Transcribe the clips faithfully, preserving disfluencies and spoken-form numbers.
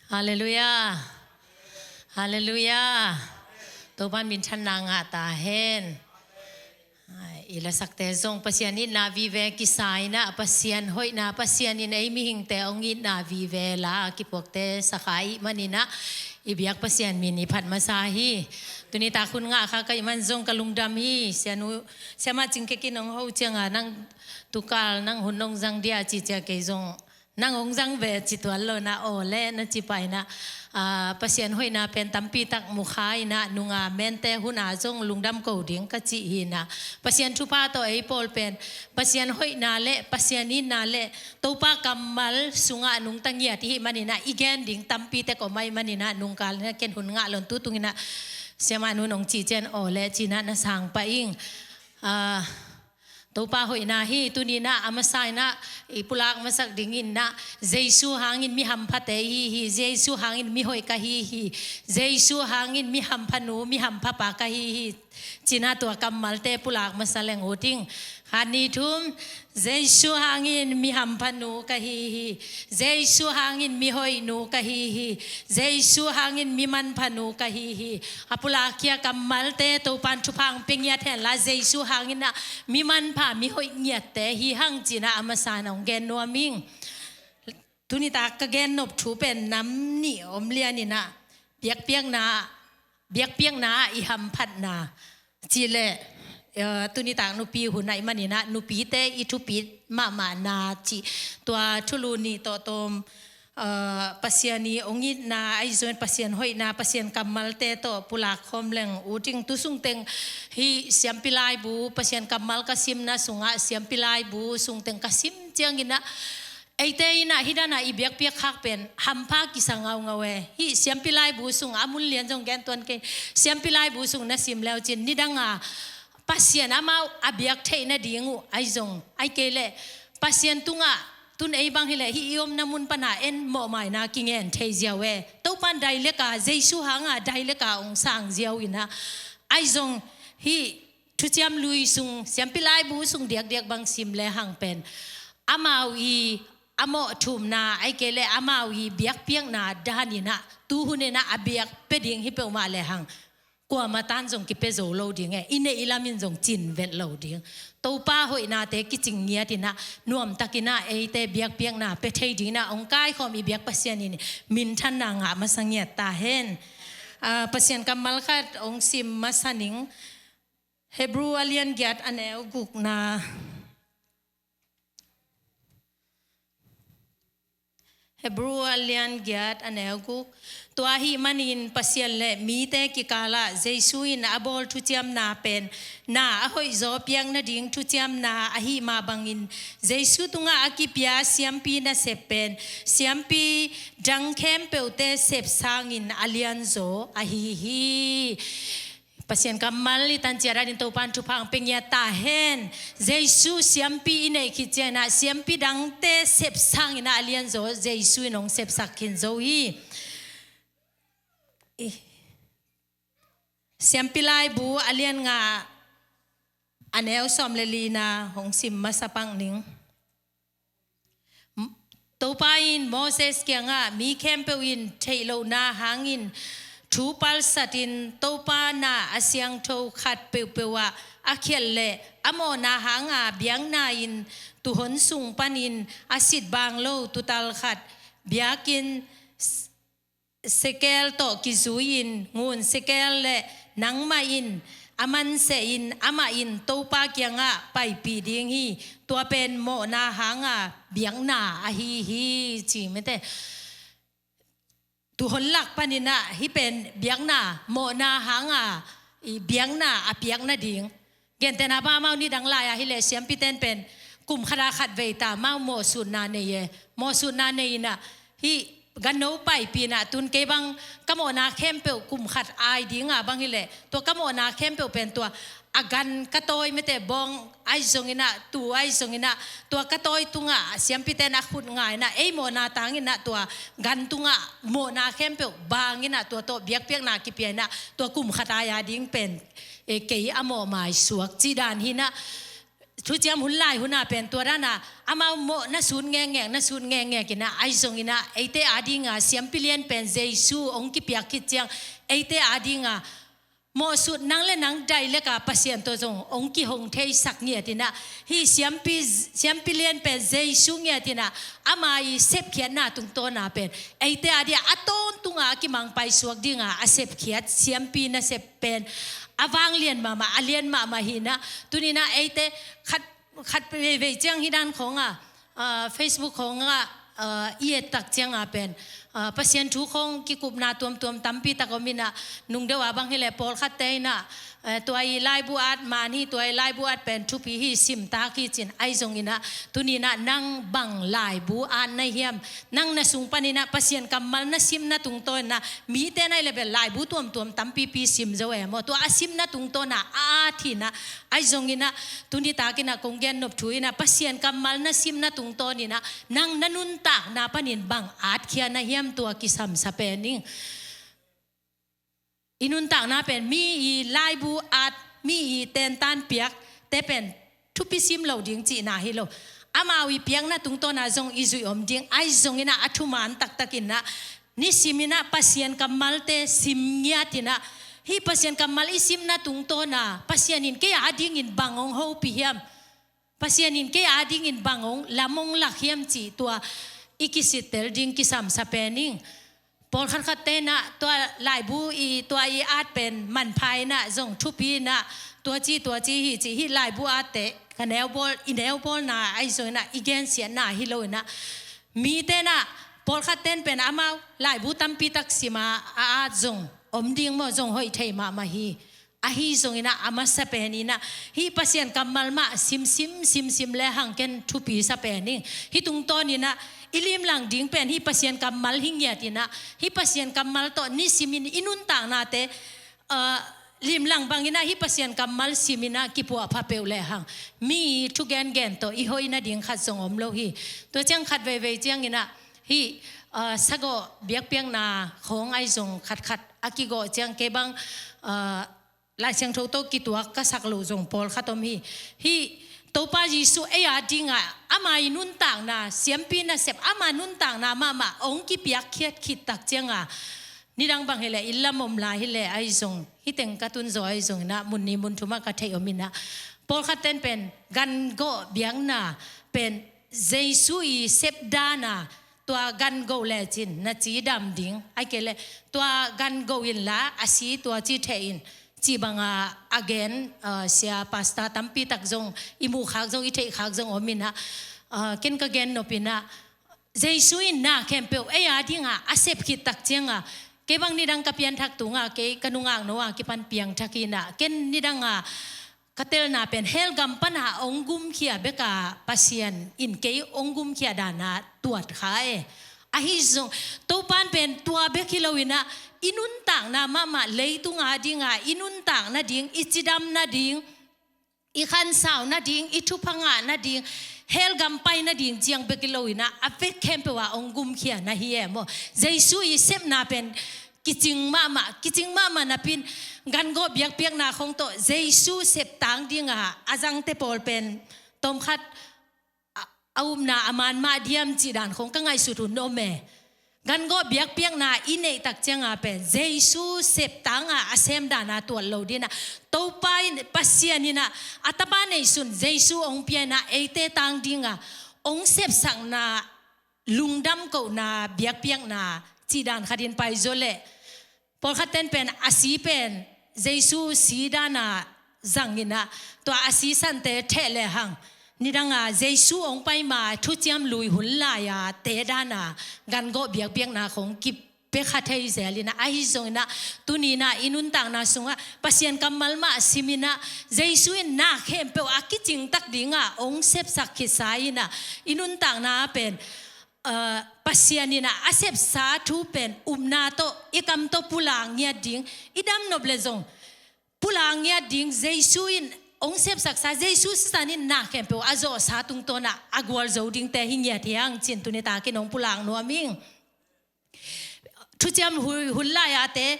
Halleluiah. Halleluiah. Topan minthanna ngah ta hen. Ai, i lasakte zong Pasian itna vive kisa inah, Pasian hoihna, Pasian in ei mihingte hong itna vive la kipuakte sakha i hih maninah, i biak Pasian min i phat masa hi. Tuni tak hun ngah kha ka hih man zong ka lungdam hi. Sianu, Siamah Cing Kek in hong ho cianga, nang tukal nang hun hong zang dia ci cia, kei zong nang hong zang ve ci tuan lo na, aw le na ci pah inah, ah, Pasian hoihna pen tampi tak mu kha inah, nunga mente huna zong lungdam ko ding ka cih hi inah, Pasian thupha tawh ei pawl pen Pasian hoihna le Pasian itna le Topa kammal sungah nungta ngiat i hih maninah, i gen ding tampi tek om ahih maninah, nungkal inah ken hun ngah lo in, tu tung inah Siamah Nun hong cih cian aw le ci inah na sang pah ing. Ah, Topa hoihna hi. Tuni inah a masa inah i pulak masak ding inah, Jesu hangin mi hamphate i hi hi, Jesu hangin mi hoih ka hi hi, Jesu hangin mi hampha nu, mi hampha pa ka hi hi, ci inah tua kammalte pulak masa leng ut ing. Khat, nih, thum. Jesu hangin mi hampha nu ka hi hi. Jesu hangin mi hoih nu ka hi hi. Jesu hangin mi manpha nu ka hi hi. A pulak khia kammalte Topan thupha hong pia ngiat hen la, Jesu hangin ah mi manpha, mi hoih ngiatte hi hang ci inah a masa inah hong gen nuam ing. Tuni tak ka gen nop thu pen nam nih om lian inah, biakpiakna, biakpiakna ah i hamphatna cih leh, eh, tuni tak nupi hun ahih maninah, nupite i thupit mahmahna cih, tua thulu nih tawh tawm, eh, Pasian i hong itna, ahi zongin Pasian hoihna, Pasian kammalte tawh pulak khawm leng ut ing. Tu sungteng hih Siampi Laibu, Pasian kammal ka simna sungah Siampi Laibu sungteng ka sim ciang inah, eite inah hih dan a i biakpiak khak pen hampha kisa ngaungau e. Hih Siampi Laibu sung a mun lian zong gen tuan kei. Siampi Laibu sung na sim le uh cin, nidang a Pasian amau a biak theih nading uh, ahi zong, ahih kei leh Pasian tungah, tun ei bang hi leh hih i omna mun pan a en mawhmaina kingen thei ziau e. Topan dailek a, Jesu hanga dailek a hong sang ziau inah, ahi zong hih Thuciam Lui sung, Siampi Laibu sung diakdiak bang sim le hang pen, amau i a mawh thumna, ahih kei leh amau i biakpiakna dan inah, tu hun inah a biak pia ding hi peuhmah le hang, kuamah tan zong kipia zo lo ding e, i neih i lam in zong cin vet lo ding. Topa hoihnate kicing ngiat inah, nuamtak inah eite biakpiakna pia thei ding inah hong kaikhawm i biak Pasian in minthanna ngah masa ngiat ta hen. Ah, Pasian kammal khat hong sim masa ning. Hebrew a lian giat a neu gukna. Hebrew a lian giat a neu guk. Tua ahih manin Pasian le mite kikalah Jesu in a bawl thuciamna pen na a hoihzaw piak nading thuciamna ahih mah bangin, Jesu tungah a kipia siampi nasep pen siampi dang khempeuhte sep sangin a lianzaw ahi hi. Pasian kammal i tan ciat adingin Topan thupha hong pia ngiat ta hen. Jesu siampi i neih khit ciangin ah siampi dangte sep sangin ah a lianzaw Jesu in hong sepsak khin zo hi. I, Siampi Laibu a lian nga a neu sawm le lina hong sim masa pak ning. Topa in Moses kiangah, mi khempeuh in theih lohna hangin thu palsatin Topa na a siangtho khat peuhpeuh ah a khialh leh a mawhna hanga biakna-in tuuhon sung panin a sit baang lo tuutal khat biakin sekel tawh kizui-in ngun sekel leh nangmah in a mansehin amah in Topa kiangah paipih ding hi. Tua pen mawhna hanga biakna ahi hi, ci mete. Tuuhon lak panin ah hih pen biakna, mawhna hanga i biakna a piak nading. Gentehna bang amau nidang lai-a hileh siampiten pen kum khat a khat vei ta amau mawhsutna nei e. Mawhsutna nei in ah hih ganno paipih in ah tun kei bang ka mawhna khempeuh kum khat ai dinga bang hileh tua ka mawhna khempeuh pen tua a gan ka tawi mete bawng ahi zongin ah, tuu ahi zongin ah, tua ka tawi tungah siampiten a khut nga in ah ei mawhna tangin ah tua gan tungah mawhna khempeuh baang in ah tua tawh biakpiakna kipia in ah tua kum khat ai a ding pen e, kei a mawhmai suak cih dan hi in ah. Thuciam hun lai hun ah pen tua dan a amau mawh na sut ngekngek, na sut ngekngek in ah, ahi zongin ah eite ading a siampi lian pen Jesu hong kipiak khit ciang eite ading a mawhsut nang le nang dailek a Pasian tawh zong hong kihong theisak ngiat in ah, hih siampi, siampi lian pen Jesu ngiat in ah ama i sepkhiatna tungtawn a pen eite ading a a tawntung a a kimangpai suak ding a a sepkhiat siampi nasep pen a vanglian mahmah, a lian mahmah hi in ah, tuni in ah eite khat, khat veivei ciang hih dan khawng a, ah, Facebook khawng ah, ah, i et tak ciang a pen, ah, Pasian thu khawng kikupna tuamtuam tampi tak om in ah, nung deuh a bang hi leh pawlkhatte in ah, eh, tua i laibu at man hi, tua i laibu at pen thupi hi, sim tak hi ci-in, ahi zongin ah tuni in ah nang bang laibu at na hiam, nang na sung panin ah Pasian kammal na simna tungtawn in ah, mite na hih leh bel laibu tuamtuam tampipi sim zo e maw, tua a simna tungtawn a a at hi in ah, ahi zongin ah tuni takin ah kong gennop thu in ah Pasian kammal na simna tungtawn in ah nang na nuntakna panin bang atkhia na hiam, tua kisam sa pen ing. I nuntakna pen mi i laibu at, mi i tentan piak te pen thupi sim lo ding cihna hi lo. Amau i piakna tungtawn a zong i zuih om ding, ahi zongin ah a thuman taktak in ah nisim in ah Pasian kammalte sim ngiat in ah, hih Pasian kammal i simna tungtawn a Pasian in kei adingin bang hong hopih hiam, Pasian in kei adingin bang hong lam hong lak hiam cih tua i kisittel ding kisam sa pen ing. Pawlkhat khatte in ah tua laibu i, tua i at pen manpha in ah zong thupi in ah, tua ci, tua ci hi ci, hih laibu atte ka neu bawl, i neu bawlna ahi zongin ah i gensiatna hi lo in ah, mite in ah pawlkhatte in pen amau laibu tampi tak sim a a at zong om ding maw, zong hoih thei mahmah hi. Ahi zongin ah a masa pen in ah hih Pasian kammal mah simsim, simsim le hang ken thupi sa pen ing. Hih tungtawn in ah i limlang ding pen hih Pasian kammal hi ngiat in ah, hih Pasian kammal tawh nisim in i nuntaknate, ah, limlang bang in ah hih Pasian kammal sim in ah kipuahpha peuh le hang, mi thugengen tawh i hoih nading khat zong om lo hi. Tua ciang khat veivei ciang in ah hih, ah, sagawh biakpiakna khawng ahi zong khatkhat a kigawh ciang kei bang, ah, Lai Siangtho tawh kituak ka sak loh zong pawlkhat om hi. Hih Topa Jesu ei ading a ama i nuntakna, siampi nasep ama nuntakna mahmah hong kipiakkhiat khit tak ciang a, nidang bang hi leh, inn lam om lai hi leh ahi zong, hih teng ka tun zaw ahi zongin ah mun nih mun thum ah ka theih om in ah, pawlkhatte in pen gan gawh biakna pen Jesu i sep dan a, tua gan go lecin na cidam ding, ahih kei leh tua gan go inla a si tua ci theh in, cih bang a a gen, ah, sia pastor tampi tak zong, i muh khak zong, i theih khak zong om in ah, ah, ken ka gennop in ah, Jesu in na khempeuh ei ading a a sep khit tak ciang a, kei bang nidang ka pianthak tung a, kei ka nungakno a kipan piangthak in ah, ken nidang a ka telna pen hell gam pan a hong gumkhia bek a Pasian in kei hong gumkhia dan a tuat kha e. Ahi zong Topa in pen tua bek hi lo in ah, i nuntakna mahmah, leitung ading a i nuntak nading, i cidam nading, i khansau nading, i thupha ngah nading, hell gam pai nading ciang bek hi lo in ah, a vek khempeuh a hong gumkhia na hi e maw. Jesu i sepna pen kicing mahmah, kicing mahmah napi in, gan gawh biakpiakna khawng tawh Jesu sep tang ding a a zangte pawl pen tawmkhat a, a upna a man mah diam cih dan khawng ka ngaihsut hun om e. Gan gawh biakpiakna i neih tak ciang a pen Jesu sep tang a a sem dan a tuat lo ding in ah, Topa in, Pasian in ah a tapa neihsun Jesu hong pia in ah eite tang ding a hong sepsakna, lungdam kohna biakpiakna cih dan khat in pai zaw leh, pawlkhatte in pen a si pen Jesu si dan a zang in ah, tua a si sante theh le hang, nidang a Jesu hong pai ma Thuciam Lui hun lai a te dan a gan gawh biakpiakna khawng kipia kha thei zel in ah, ahi zongin ah tuni in ah i nuntakna sung ah Pasian kammal mah sim in ah, Jesu in na khempeuh a kicing tak ding a hong sepsak khit sa in ah, i nuntakna pen, ah, Pasian in ah a sepsa thu pen upna tawh, i kam tawh pulak ngiat ding, i dam nop le zong pulak ngiat ding, Jesu in hong sepsaksa, Jesu sisan in na khempeuh a zawhsa tungtawn ah a gualzo dingte hi ngiat hi hang ci-in tuni takin hong pulak nuam ing. Thuciam Lui hun lai a te,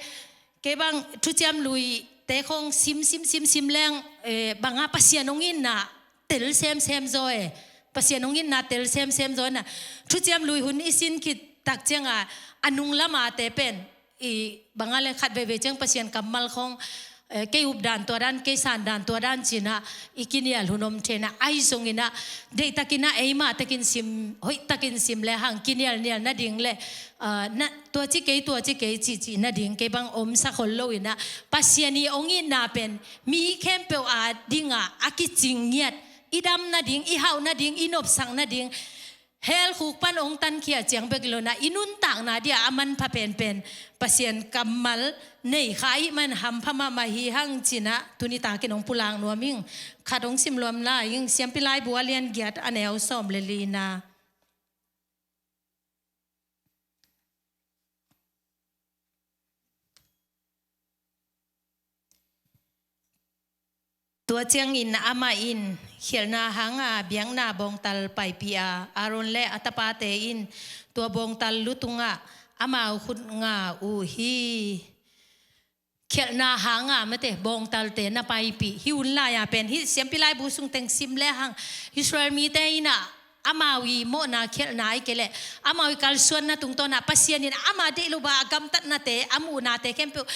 kei bang Thuciam Lui te khawng sim, sim, sim, sim leng, eh, bang a Pasian hong itna tel semsem zaw e. Pasian hong itna tel semsem zaw ina, thuciam lui hun i sin khit tak cianga, a nung lama te pen i banga le khat veivei ciang Pasian kammal khong, eh, kei up dan tua dan, kei san dan tua dan cina i kinial hun om thena. Ahi zongina, deihtakina eima takin sim, hoih takin sim le hang kinial nial nading le, ah, na, tua ci kei, tua ci kei, ci, ci nading kei bang om sakhol lo ina, Pasian i hong itna pen mi khempeuh a dinga a kicing ngiat, i dam nading, i hauh nading, i nopsak nading, hell khuk pan hong tankhia ciang bek lo ina, i nuntakna dia a manpha penpen Pasian kammal nei kha i man hampha mahmah hi hang cina, tuni takin hong pulak nuam ing. Khat hong sim luam lai ing, Siampi Laibu a lian giat a neu sawm le lina. Tua ciangin amah in khialhna hanga biakna bawngtal paipih a, Aaron le a tapate in tua bawngtal lu tungah amau khut nga uh hi. Khialhna hanga mate bawngtalte na paipih hi. Hun lai-a pen hih Siampi Laibu sung teng sim le hang Israel mite ina amau i mawhna khialhna i kei leh amau i kalsuanna tungtawna Pasian in ama deih lo ba a gamtatnate, a muhnate khempeuh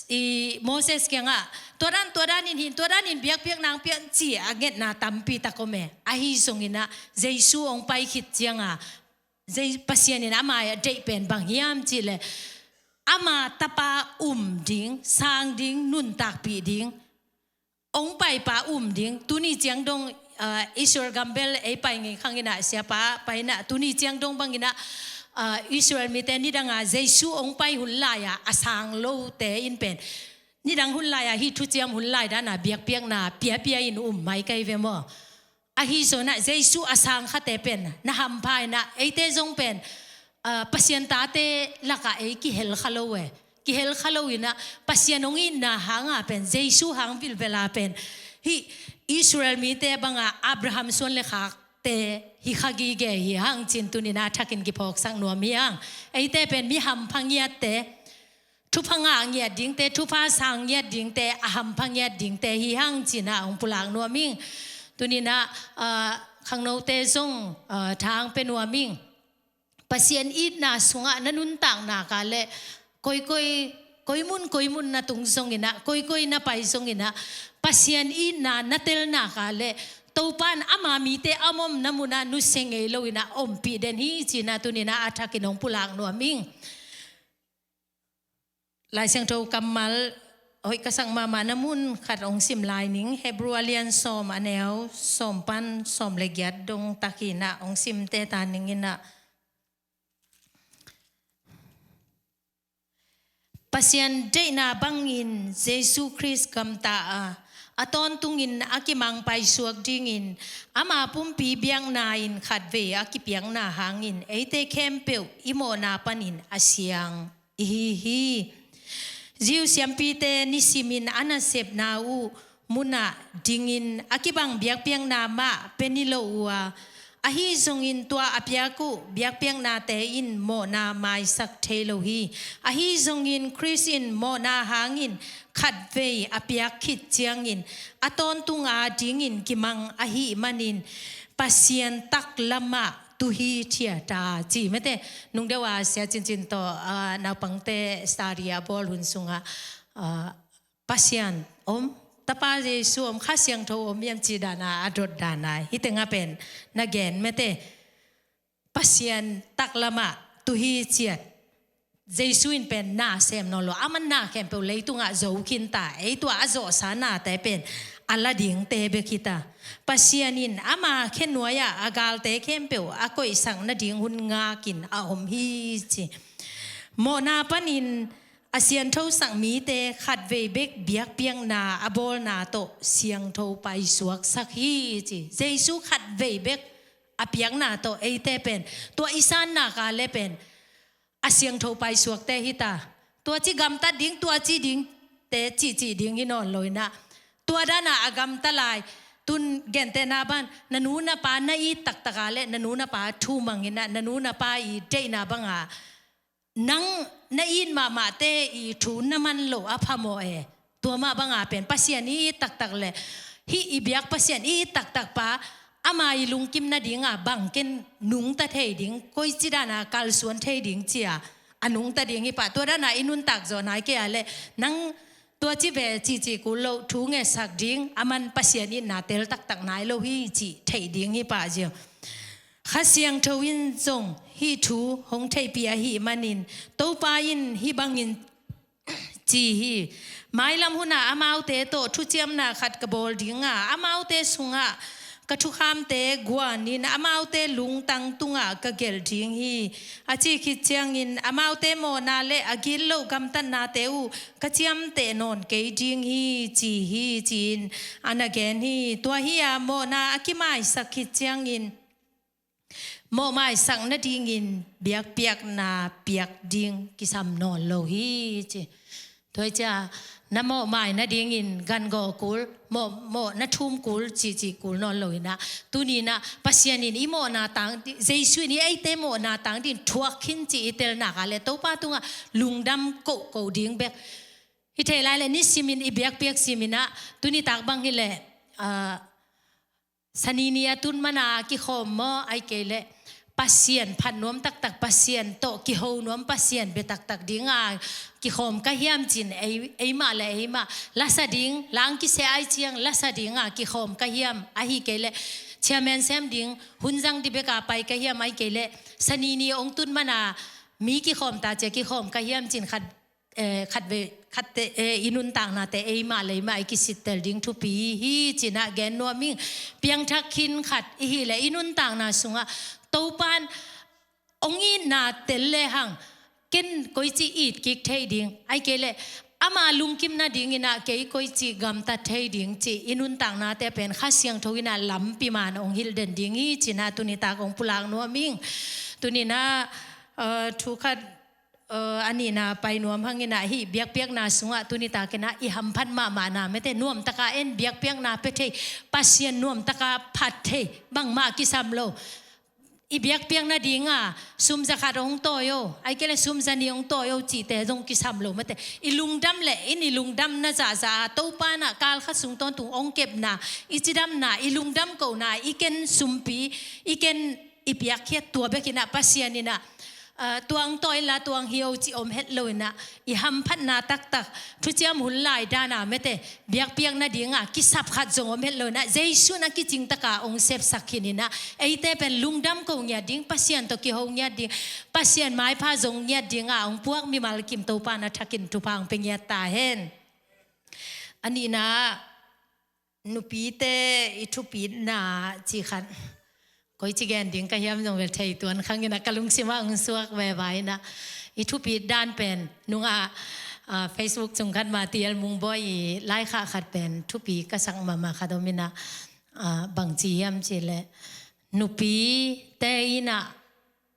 i Moses kiangah tua dan, tua dan in hin, tua dan in biakpiakna hong piak ci a ngetna tampi tak om e. Ahi zongina Jesu hong pai khit cianga Jei-, Pasian in ama a deih pen bang hiam cih leh ama tapa um ding, sang ding, nuntakpih ding, hong paipa um ding, tuni ciang dong, ah, Israel gambel ei pai ngei khang ina, siapa pai ina, tuni ciang dong bang ina, ah, Israel mite nidanga Jesu hong pai hun lai-a a sang lote in pen nidang hun lai-a hih thuciam hun lai dana biakpiakna piapia in um mai kai ve maw? Ahi zongina Jesu a sang khate pen na hampha ina, eite zong pen, ah, Pasian tate lakah ei kihel kha lo e. Kihel kha lo ina Pasian hong itna hanga pen, Jesu hang vilvela pen hih Israel mite banga Abraham suan le khakte hi kha gige hi hang cin tunina thakin kiphawksak nuam hi hang. Eite pen mi hampha ngiatte, thupha ngah ngiat dingte, thupha sang ngiat dingte, a hampha ngiat dingte hi hang cina hong pulak nuam ing. Tunina, ah, khangnote zong, ah, thang pe nuam ing. Pasian itna sungah na nuntakna ka le koikoi, koimun koimun na tung zongina, koikoi na pai zongina, Pasian itna na telna ka le Topan ama mite a omna muna nusia ngei lo ina ompih den hi cina tunina a thakin hong pulak nuam ing. Lai Siangtho kammal hoih ka sak mahmah na mun khat hong sim lai ning, Hebrew a lian sawm a neu sawm pan sawm le giat dong takin ah hong simte ta ning ina. Pasian deihna bangin Jesu Khrist gamta a, a tawntungin a kimang paisuak dingin ama pumpi biakna in khatvei a kipiakna hangin eite khempeuh i mawhna panin a siang ihi hi. Jew siampite nisimin a nasepna uh munah dingin a kibang biakpiakna mah pia ni lo uh a, ahi zongin tua a piak uh biakpiaknate in mawhna maisak thei lo hi. Ahi zongin Khrist in mawhna hangin khatvei a piak khit ciangin a tawntung a dingin kimang ahih manin Pasian taklamah tu hi thia ta ci mete. Nungdeuh a sia cincin tawh, ah, naupangte study a bawl hun sungah, ah, Pasian om, Tapa Jesu om, Kha Siangtho om hiam ci dana a dot dana hih tengah pen na gen mete. Pasian taklamah tu hi ciat. Jesu in pen na sem nawn lo, aman na khempeuh leitungah zo khin ta, ei tua a zawhsa nate pen a la dingte bek hi ta. Pasian in ama khenuai-ah a galte khempeuh a koihsak nading hun ngakin a om hi ci. Mawhna panin a siangthosak mite khatvei bek biakpiakna a bawlna tawh siangtho paisuaksak hi ci. Jesu khatvei bek a piakna tawh eite pen, tua i sanna ka le pen a siangtho paisuakte hi ta. Tua ci gamtat ding, tua ci dingte cihcih ding hi nawn lo ina. Tua dana a gamta lai, tun gentehna ban, na nu na pa na it taktak a le na nu na pa thu mang ina, na nu na pa i deihna banga nang na it mahmahte i thu na man lo a phamawh e. Tua mah banga pen Pasian i it taktak le Hih i biak Pasian i taktak pa, ama i lungkim nadinga bang ken nungta thei ding, koici dana kalsuan thei ding ci-a a nungta ding hi pah. Tua dana i nuntak zawh nai kei a leh nang tua ci ve cihcih kul loh, thu ngetsak ding, aman Pasian itna tel taktak nai lo hi cih theih ding hi pah ziau. Kha Siangtho in zong hih thu hong theihpih ahih manin, Topa in hih bangin ci hi. Mailam hunah amaute tawh thuciamna khat ka bawl dinga, amaute sungah ka thukhamte guanin amaute lungtang tungah ka gelh ding hi. A cih khit ciangin amaute mawhna le a gitloh gamtatnate uh ka ciamteh nawn kei ding hi, ci hi, ci-in a na gen hi. Tua hi-a mawhna a kimaisak khit ciangin mawhmaisak nadingin biakpiakna piak ding kisam nawn lo hi, ci. Tua hi cia na mawhmai nadingin gangawh kul, mawh, mawh na thum kul, cihcih kul nawn lo inah, tuni inah Pasian in i mawhna tang, Jesu in i eite mawhna tang dingin thuak khin cih i telnak a le Topa tungah lungdam kohkoh ding bek. Hi thei lai le nisimin i biakpiak siminah, tuni tak bang hi le, ah, Sanini a tun mana kikhawm maw, ai kei leh Pasian phat nuam taktak, Pasian tawh kiho nuam, Pasian bia taktak dinga kikhawm ka hiam cin, ei, eimah le eimah lasa ding, lang kisia ai ciang lasa dinga kikhawm ka hiam, ahi kei leh chairman sem ding, hun zang di beka pai ka hiam, ai kei leh Sanini ong tun mana mi kikhawm ta cia kikhawm ka hiam cin khat eh, khat ve, khat te, eh, i nuntaknate eimah le eimah i kisittel ding thupi hi cinah gen nuam ing. Piangthak khin khat i hi le i nuntakna sungah Topan ong itna tel le hang ken koici it kik thei ding, ai kei le ama lungkim nadinginah kei koici gamtat thei ding ci i nuntaknate pen Kha Siangtho inah lampi man ong hilh den ding hi cinah tuni tak ong pulak nuam ing. Tuninah, eh, thu khat eh, a nihna pai nuam hanginah hih biakpiakna sungah tuni takinah i hamphat mahmahna mete nuamtaka en biakpiakna pia thei, Pasian nuamtaka phat thei, bangmah kisam lo. I biakpiak nadinga sum za khat hong tawi o, ai kei le sum za nih hong tawi o cihte zong kisam lo mete. I lungdam le in i lungdamna zahzah a Topa inah kalkhat sung tawntung ong kepna, i cidamna, i lungdam kohna, i ken sumpi, i ken i piakkhiat tua bekinah Pasian inah, ah, tuang tawi inla tuang hi o ci om het lo inah i hamphatna taktak thuciam hun lai dana mete biakpiak nadinga kisap khat zong om het lo inah Jesu inah kicing taka ong sepsak khin inah eite pen lungdam ko ngiat ding, Pasian tawh kiho ngiat ding, Pasian maipha zong ngiat dinga ong puak mimal kim Topa na thakin thupha ong pia ngiat ta hen. A nihna nupite i thupitna ci khat. Koici gen ding ka hiam zong bel thei tuan khangin a ka lungsimah ong suak veva inah i thupit dan pen nungah, ah, Facebook cung khat mah T L Mungbawi i laikhak khat pen thupi ka sak mahmah khat om inah, ah, bangci hiam ci le nupite inah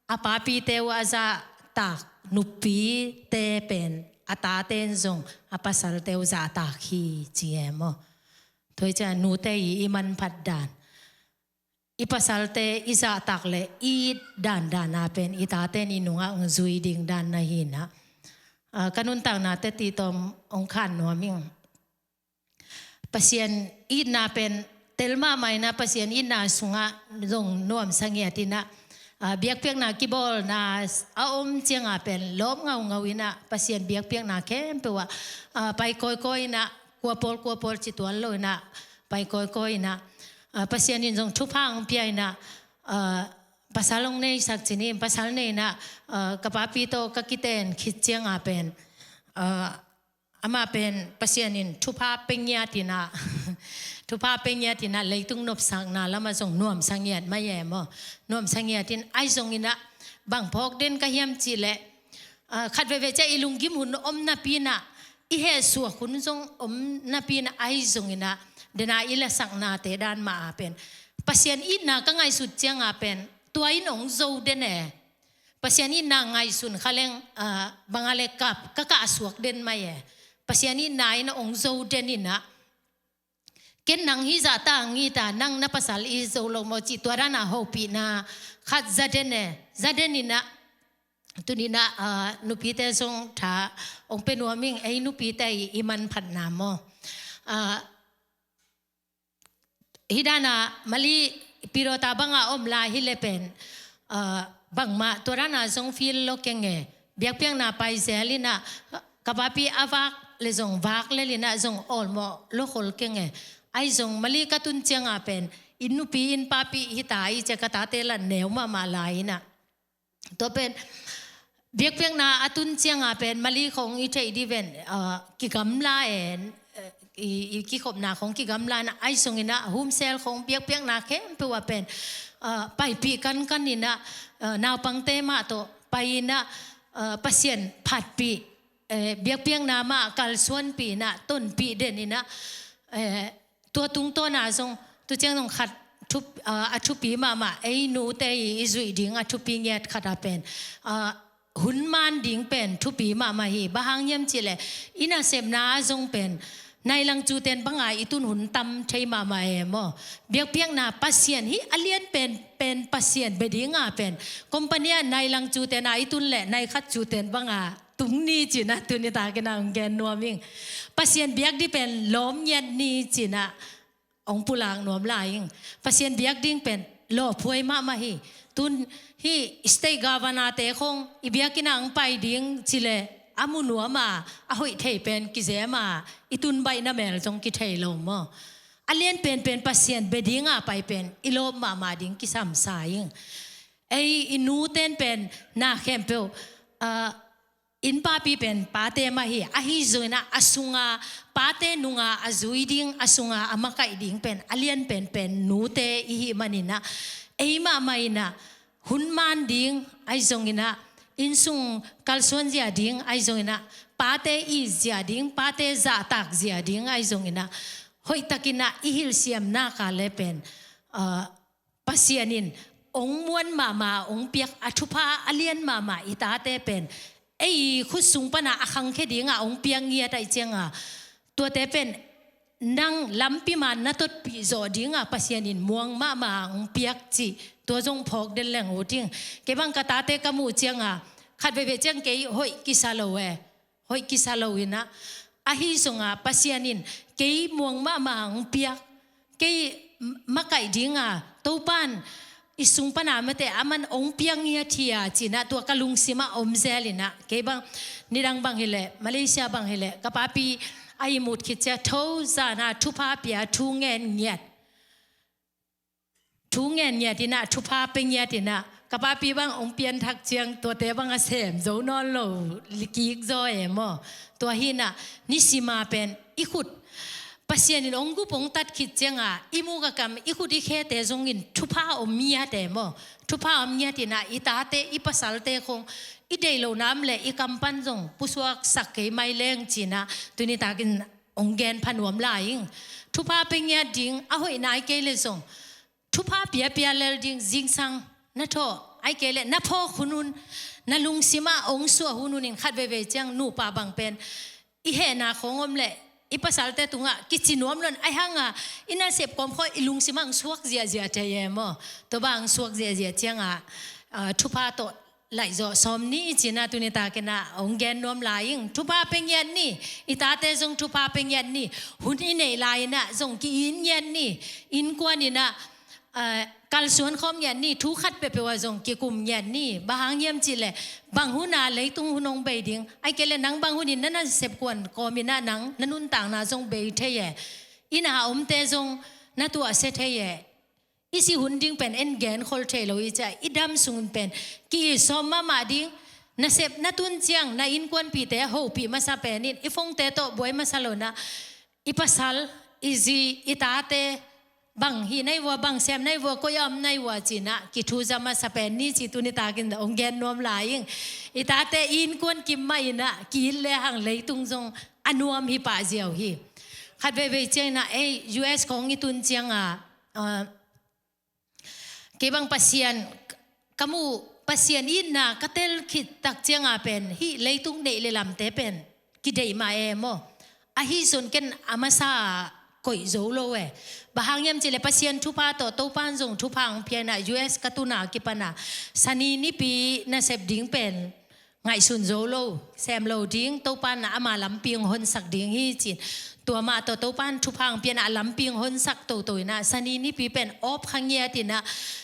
a papite uh a zahtak nupite pen a tate in zong a pasalte uh zahtak hi ci e maw. Tua hi ciah nute i, i manphat dan, i pasalte i zahtak le i it dandan a pen i tate in i nungah ong zui ding dan na hi inah, ah, ka nuntakna teti tawm ong khan nuam ing. Pasian itna pen tel mahmah inah Pasian itna sungah zong nuamsa ngiat inah, ah, biakpiakna kibawlna a om cianga pen lawp ngaungau inah Pasian biakpiakna khempeuh ah, ah, pai kawikawi inah kua pawl kua pawl ci tuan lo inah pai kawikawi inah, ah, Pasian in zong thupha ong pia inah, ah, pasal ong neisak ci ni, pasal nei inah, ah, ka papi tawh ka kiten khit cianga pen, ah, amah pen Pasian in thupha pia ngiat inah, thupha pia ngiat inah leitung nopsakna lamah zong nuamsa ngiat mah e maw. Nuamsa ngiat in ahi zong inah bang phawk den ka hiam ci le, ah, khat veve ciah i lunggim hun om napi inah, i hehsuak hun zong om napi inah ahi zong inah, dena i lasaknate dan mah a pen Pasian itna ka ngaihsut cianga pen tua in ong zo den e. Pasian itna ngaihsun kha leng, ah, bang a le kap ka kahsuak den mah e. Pasian itna in ong zo den inah ken nang hi zahta ngita, nang na pasal i zo lo maw cih tua dana hopihna khat za den e, za den inah. Tuninah, ah, nupite zong tha ong pia nuam ing, ei nupite i, i manphatna maw. Ah, Hih dana Mali Pidawta banga om lai hi le pen, ah, bangmah tua dana zong feel lo keng e. Biakpiakna pai zel inah, ka papi a vak le zong vak le linah zong awlmawh lo khol keng e. Ahi zong Mali ka tun cianga pen, inn nupi inn papi hita i cia ka tate lan neu mahmah lai inah. Tua pen, biakpiakna a tun cianga pen, Mali khong i theih diven, ah, kigamla en, eh, i, i kikhopna khong kigamla na, ahi zonginah, humsel khong biakpiakna khempeuh ah pen, ah, paipih kankan inah, ah, naupangte mah tawh, pai inah, ah, Pasian phatpih, eh, biakpiakna mah kalsuanpih inah, tonpih den inah, eh, tua tungtawna zong, tu ciang zong khat thup-, ah, a thupi mahmah, ei nute i, i zuih ding a thupi ngiat khat a pen, ah, hun man ding pen thupi mahmah hi. Bang hang hiam cihleh, i nasepna ah zong pen, nai lang cuten banga i tun hun tam thei mahmah e maw. Biakpiakna Pasian hi a lian pen, pen Pasian bia dinga pen, company ah nai lang cuten a i tun leh, nai khat cuten banga tung ni cinah, tuni takinah hong gen nuam ing. Pasian biak ding pen lawm ngiat ni cinah, hong pulak nuam lai ing. Pasian biak ding pen lawphuai mahmah hi. Tun hih state governor-te khong i biakinn ah hong pai ding cileh a mu nuam a, a hoih thei pen kizem a, i tun baih na mel zong kithei lo maw. A lian penpen Pasian bia dinga pai pen i lawp mahmah ding kisamsa ing. Ei i nuten pen na khempeuh, ah, inn papi pen pate mah hi, ahi zonginah a sunga pate nunga a zui ding, a sunga a makaih ding pen a lian penpen nute i hih maninah, ei mahmah inah hun man ding ahi zonginah, innsung kalsuan zia ding ahi zonginah, pate it zia ding, pate zahtak zia ding ahi zonginah, hoihtakinah i hilh siam nak a le pen, ah, Pasian in hong muan mahmah, hong piak a thupha a lian mahmah i tate pen, ei khut sung pana a khangkhia dinga hong piak ngiat ahih cianga, tuate pen nang lampi man na totpih zawh dinga Pasian in muang mahmah hong piak cih, tua zong phawk den leng uh ding. Kei bang ka tate ka muh cianga, khat veivei ciang kei hoih kisa lo e. Hoih kisa lo inah, ahi zonga Pasian in kei muang mahmah hong piak, kei makaih dinga Topan i sung pana mate aman hong piak ngiat hi a cinah, tua ka lungsimah om zel inah. Kei bang nidang bang hileh, Malaysia bang hileh, ka papi a ihmut khit cia tho zana thupha pia, thu ngen ngiat, thu ngen ngiat inah, thupha pia ngiat inah, ka papi bang hong pianthak ciang tuate bang a sem zo nawn lo, likik zaw e maw. Tua hinah nisima pen i khut Pasian in hong gup hong tat khit cianga i muk a kam, i khut i khete zongin thupha om ngiat e maw. Thupha om ngiat inah i tate i pasalte khong i deih lo nam le i kam pan zong pusuaksak kei mai leng cinah, tuni takin hong gen pha nuam lai ing. Thupha pia ngiat ding, a hoih nai kei le zong thupha piapia lel ding, zingsang na thawh, ahih kei leh na phawk hun un, na lungsimah hong suah hun un in khat veivei ciang nupa bang pen i hehna khawng om leh i pasalte tungah kici nuam lo in, ahi hanga i nasep kawm khawng i lungsimah hong suak ziahziah thei e maw. Tua bang hong suak ziahziah cianga, ah, thupha tawh laihzawh sawm ni cinah, tuni takinah hong gen nuam lai ing. Thupha pia ngiat ni, i tate zong thupha pia ngiat ni. Hun i neih lai inah zong ki-it ngiat ni. Innkuan inah, ah, kalsuan khawm ngiat ni. Thu khat peuhpeuh ah zong kikum ngiat ni. Bang hang hiam cihleh, bang huna leitung hun hong bei ding, ahih kei leh nang bang hunin na nasep kuan kawm inah nang na nuntakna zong bei thei e. Inn a omte zong na tuahsia thei e. I sih hun ding pen en genkhol thei lo i cia, i dam sung pen ki-it sawm mahmah ding. Nasep na tun ciang na innkuanpihte hopih masa pen in, i phone-te tawh buai masa lo inah, i pasal, i zi, i tate, bang hih na hi uh a, bang sem na hi uh a, koi a om na hi uh a cinah kithuza masa pen ni cih tuni takin hong gen nuam lai ing. I tate i innkuan kim mah inah ki-it lehang leitung zong a nuam hi pah ziau hi. Khat veivei ciang inah ei U S khawng i tun cianga, ah, kei bang Pasian ka muh, Pasian itna ka tel khit tak cianga pen hih leitung neih le lamte pen kideih mah e maw. Ahi zong ken a masa koih zo lo e. Bang hang hiam cihleh Pasian thupha tawh Topan zong thupha hong pia inah U S ka tuna kipana Sani nipi nasep ding pen ngaihsun zo lo, sem lo ding, Topa in ah ama lampi hong honsak ding hi ci-in. Tua mah tawh Topa in thupha hong pia in ah a lampi hong honsak toto in ah, Sani nipi pen awp kha ngiat in ah,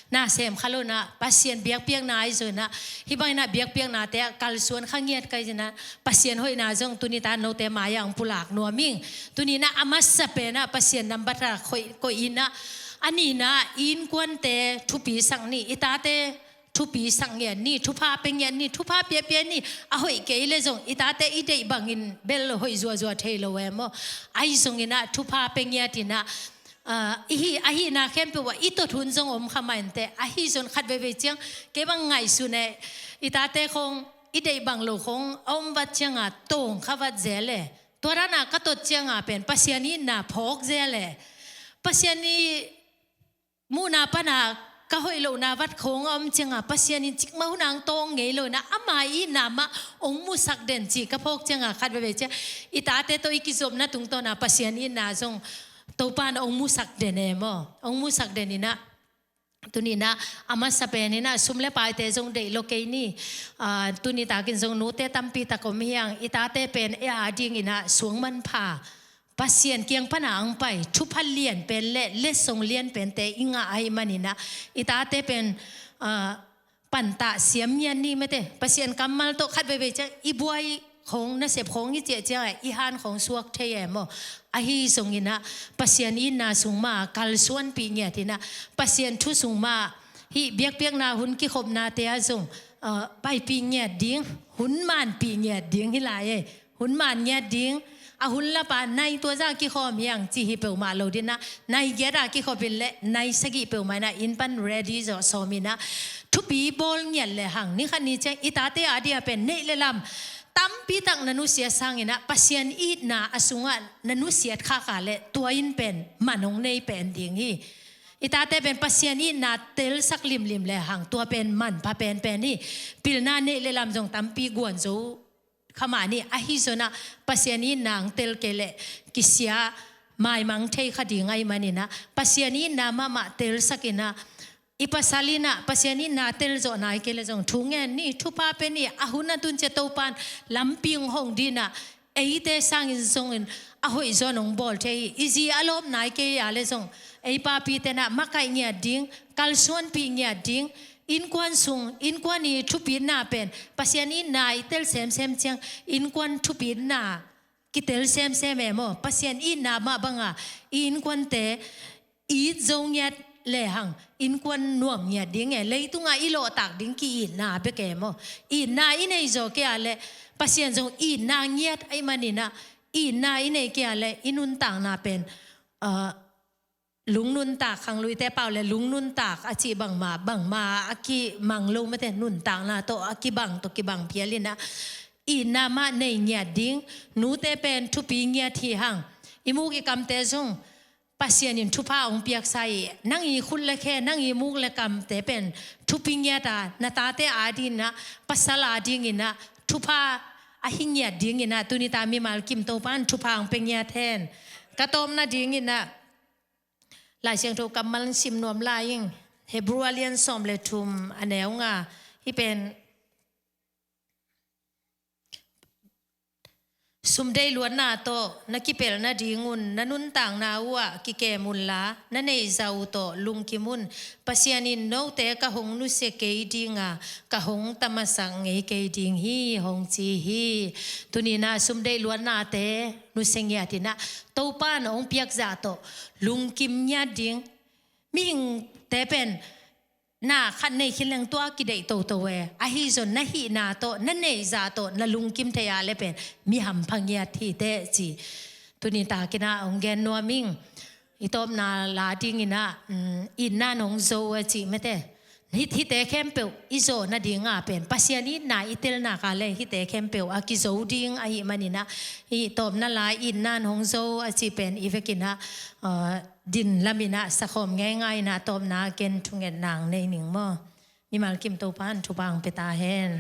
na sem kha lo in ah, Pasian biakpiakna ahi zong in ah, hih bang in ah biakpiaknate ah kalsuan kha ngiat ka hi zong in ah, Pasian hoihna zong tuni-a note mai-ah hong pulak nuam ing. Tuni in ah a masa pen ah Pasian nambat ah koih, koih in ah, a nihna innkuante thupi sak ni, i tate thupi sak ngiat ni, thupha pia ngiat ni, thupha piapia ni. A hoih kei leh zong i tate i deih bangin bel hoih zuazua thei lo e maw. Ahi zong in ah thupha pia ngiat in ah, ah, i hih, a hihna khempeuh ah i tot hun zong om kha mah inteh. Ahi zong khat veivei ciang kei bang ngaihsun e, i tate khong i deih bang lo khong a om vat ciang a tawng kha vat zel e. Tua dan a ka tot ciang a pen Pasian itna phawk zel e. Pasian i muhna pan a ka hoih lohna vat khong a om ciang a Pasian in cikmah hun ah hong tawng ngei lo in ah, ama itna mah hong musak den cih ka phawk ciang a khat veivei ciang i tate tawh i kizopna tungtawn a Pasian itna zong Topa in hong musak den e maw. Hong musak den in ah, tuni in ah a masa pen in ah sum le paite zong deih lo kei ni. Ah, tuni takin zong nute tampi tak om hi hang, i tate pen ei a ding in ah suang manpha, Pasian kiang pan a hong pai thupha lian pen le letsong lian pente i ngah ahih man in ah, i tate pen, ah, pantah siam ngiat ni mate. Pasian kammal tawh khat veivei ciang i buai khong, nasep khong i ciah ciang a i han khong suak thei e maw. Ahi zong in ah Pasian itna sung mah kalsuanpih ngiat in ah, Pasian thu sung mah, hih biakpiakna hun kikhopnate ah zong, ah, paipih ngiat ding, hun manpih ngiat ding hi lai e. Hun man ngiat ding, a hun lap a nai tua zah kikhawm hi hang cih hi peuhmah lo ding in ah, nai giat a kikhop in le nai sagih peuhmah in ah inn pan ready zawh sawm in ah, thupi bawl ngiat le hang, ni khat ni ciang i tate a ding a pen neih le lam tampi tak na nusiat sang in ah, Pasian itna a sung ah na nusiat khak a leh tua in pen man hong nei pen ding hi. I tate pen Pasian itna telsak limlim le hang, tua pen manpha penpen hi. Pilna neih le lam zong tampi guan zo kha mah ni. Ahi zong in ah Pasian itna hong tel kei leh kisia maimang thei kha ding ahih man in ah, Pasian itna mahmah telsak in ah, i pasal in ah Pasian itna tel zawh nai kei leh zong thu ngen ni, thupha pia ni, a hun a tun ciang Topa in lampi hong hong ding in ah, eite sangin zong in a hoih zaw in hong bawl thei hi. I zi a lawp nai kei a leh zong ei papite in ah makaih ngiat ding, kalsuanpih ngiat ding, innkuan sung, innkuan i thupitna pen, Pasian itna i tel semsem ciang innkuan thupitna kitel semsem e maw. Pasian itna mah bang a i innkuante it zo ngiat le hang, innkuan nuam ngiat ding e. Leitung a i lawhtak ding ki-itna bek e maw. Itna i nei zaw kei a leh Pasian zong itna ngiat ahih man in ah, itna i nei kei a leh i nuntakna pen, ah, lungnuntak, khangluite pau le lungnuntak a cih bangmah, bangmah a kimang lo mate, nuntakna tawh a kibang tawh kibang phial in ah, itna mah nei ngiat ding. Nute pen thupi ngiat hi hang. I muk i kamte zong Pasian in thupha hong piaksa hi. Nang i khut le khe, nang i muk le kamte pen thupi ngiat a, na tate a ding in ah, pasal a ding in ah thupha ahi ngiat ding in ah, tuni-a mimal kim Topa in thupha hong pia ngiat hen. Ka tawpna ding in ah, Lai Siangtho kammal sim nuam lai ing. Hebru a lian sawm le thum, a neu nga. Hih pen, sum deih luatna tawh na kipelh nading un, na nuntakna uh ah kikem unla, na neihzah uh tawh lungkim un. Pasian in note ka hong nusia kei ding a, ka hong tamasak ngei kei ding hi, hong ci hi. Tuni-in ah sum deih luatnate nusia ngiat in ah, Topa in hong piak zah tawh lungkim ngiat ding. Mihingte pen na khat nei khin leng tua kideih toto e. Ahi zong na hihna tawh, na neihzah tawh na lungkim thei a leh pen mi hampha ngiat hi teh ci. Tuni takin ah hong gen nuam ing. I tawpna la ding in ah, um, itna in hong zo a cih mate. Hih, hihte khempeuh i zawh nading a pen, Pasian itna i tel nak a leh hihte khempeuh a kizo ding ahih man in ah, i tawpna la itna in hong zo a cih pen i vek in ah, uh, din lam in ah sakhawm ngeingai in ah, tawpna ken thungetna nei ning maw. Mimal kim Topa in thupha hong pia ta hen.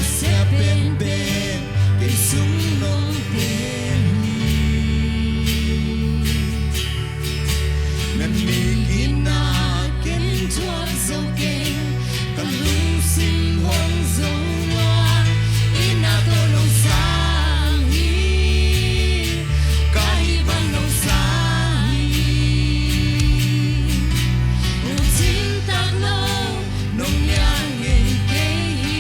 Sia penpen kei sung nong pia hi. Na nih in ah ken thuak zo keng, ka lungsim hong zo lua. I na tawh nong sang hi, ka hih bang nong sang hi. Nong cing tak lo, nong nial ngei kei hi.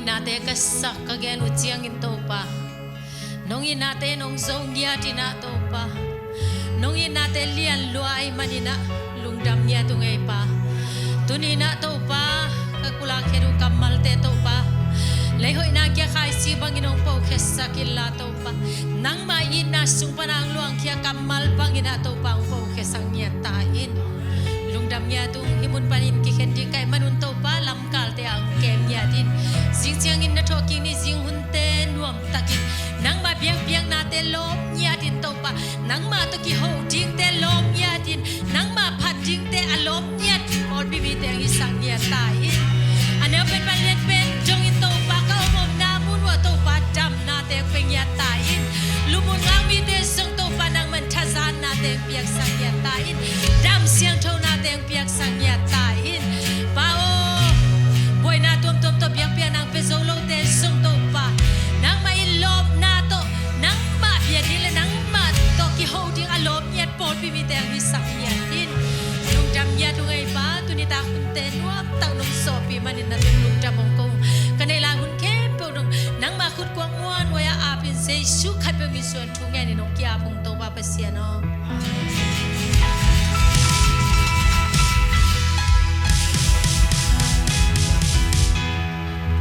Nate ka sak ka gen uh ciangin Topa, nong itnate nong zo ngiat in ah Topa, nong itnate lian lua ahih manin ah lungdam ngiat ung ei Pa. Tuni in ah Topa, ka kulak khet uh kammalte Topa, lei hoihna kia khaisi bangin hong pokhiasak inla Topa, nangma itna sung pan a hong luangkhia kammal bangin ah Topa hong pokhiasak ngiat ta in. Lungdam ngiat ung. Hih mun panin kikhen ding ka hih manun Topa, lamkalte ah hong kem ngiat in. Zing ciangin na thawhkik ni zing hunte nuamtakin nangma biakpiaknate lawp ngiat in Topa, nangma tawh kiho dingte lawp ngiat in, nangma phat dingte a lawp ngiat in pawlpi mite hong hisak ngiat ta in. A neu pen pan lian pen dongin Topa, ka om omna mun uah Topa damnate hong pia ngiat ta in. Lupmun ngak mite zong Topa, nangman thazannate hong piaksak ngiat ta in. Dam siangthonate hong piaksak ngiat ta in. Pa aw, buaina tuamtuam tawh biakpiakna hong pia zo lote zong Topa, nangmah in lawpna tawh, nangmah bia ding le nangmah tawh kiho ding a lawp ngiat pawlpi mite hong hisak ngiat in. Lungdam ngiat ung ei Pa, tuni tak hunte nuamtak nong sawhpih manin na tung lungdam hong ko ung. Ka neih lai hun khempeuh nong, nangmah khut kuang muanhuai ah ap in Jesu khat peuh min suang thu ngen in hong ki-ap ung Topa Pasian aw.